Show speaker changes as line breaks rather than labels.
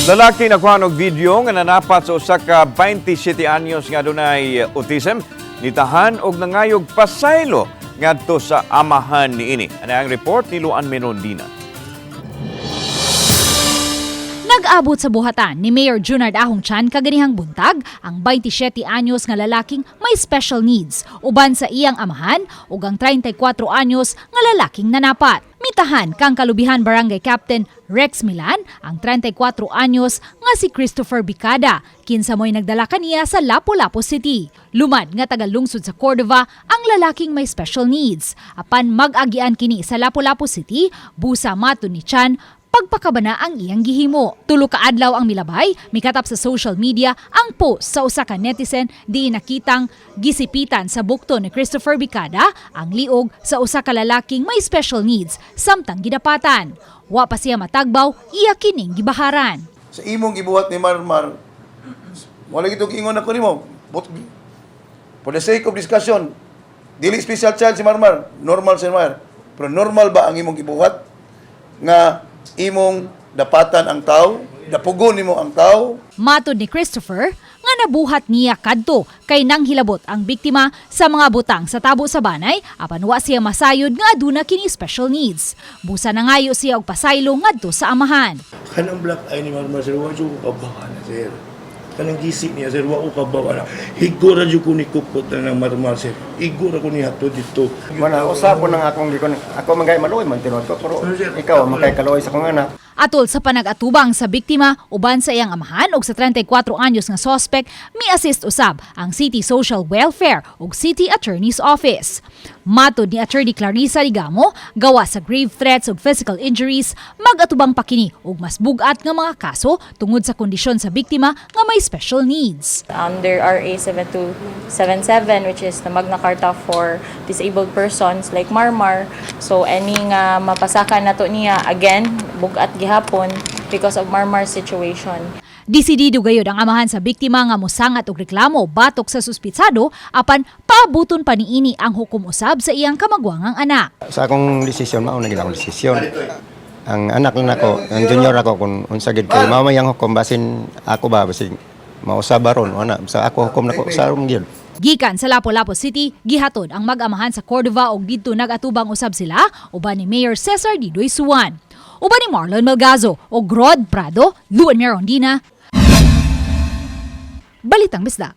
Lalaki nakuha og video nga nanapat sa usa ka 27 anyos nga adunay autism nitahan og nangayog pasaylo ngadto sa amahan niini. Ana ang report ni Luan Merondina.
Nag-abot sa buhatan ni Mayor Junard Ahong Chan kaganihang buntag ang 27 anyos nga lalaking may special needs uban sa iyang amahan ug ang 34 anyos nga lalaking nanapat. Mitahan kang Kalubihan Barangay Captain Rex Milan ang 34 anyos nga si Christopher Bicada, kinsa mo'y nagdala kaniya sa Lapu-Lapu City. Lumad nga taga-lungsod sa Cordova ang lalaking may special needs. Apan mag-agian kini sa Lapu-Lapu City, busa matud ni Chan, pagpakabana ang iyang gihimo. 3 ka adlaw ang milabay, mikatap sa social media ang post sa usa ka netizen di nakitang gisipitan sa bukto ni Christopher Bicada ang liog sa usa ka lalaking may special needs samtang gidapatan. Wa pa siya matagbaw, iya kining gibaharan.
Sa imong gibuhat ni Marmar, wala gitong ingon ako nimo. But for the sake of discussion, dili special child si Marmar, normal si Marmar. Pero normal ba ang imong gibuhat nga imong dapatan ang tao, dapugon nimo ang tao?
Matod ni Christopher, nga nabuhat niya kadto kay nang hilabot ang biktima sa mga butang sa tabo sa banay apan wa siya masayod nga aduna kini special needs. Busa nangayo siya og pasaylo ngadto sa amahan.
Kanang black eye ni Marmar, sir, wa jud ko kabaw na, sir. Kanang gisi niya, sir, wa ko kabaw na. Higo ra jud ko ni kupot na ng Marmar, sir. Igo ra ko ni hatod dito.
Wala, usa po nang akong gikon. Ako man gay maluoy man tinuod ko, pero ikaw man kay kaluoy sa akong anak.
Atol sa panag-atubang sa biktima uban sa iyang amahan og sa 34 anyos nga suspect, mi-assist usab ang City Social Welfare ug City Attorney's Office. Matod ni Attorney Clarissa Ligamo, gawa sa grave threats ug physical injuries, mag-atubang pa kini og mas bug-at nga mga kaso tungod sa kondisyon sa biktima nga may special needs.
Under RA 7277, which is the Magna Carta for disabled persons like Marmar. So any nga mapasaka nato niya, again, bugat gihapon because of Marmar's situation.
Desidido gayod ang amahan sa biktima nga mosangat og reklamo batok sa suspitsado, apan paabuton pa niini ang hukom usab sa iyang kamagwangang anak.
Sa akong desisyon, mao na gid akong desisyon. Ang anak lang nako, ang junior ako, kung unsa gid kay mao may ang hukom, basin ako ba, basin mausab ron ana sa ako hukom nako sa ron gyud.
Gikan sa Lapu-Lapu City, gihatod ang mag-amahan sa Cordova og didto nag-atubang usab sila uban ni Mayor Cesar Didoy Suan. Uban ni Marlon Melgazo og Rod Prado, Luan Merondina. Balitang Bisdak.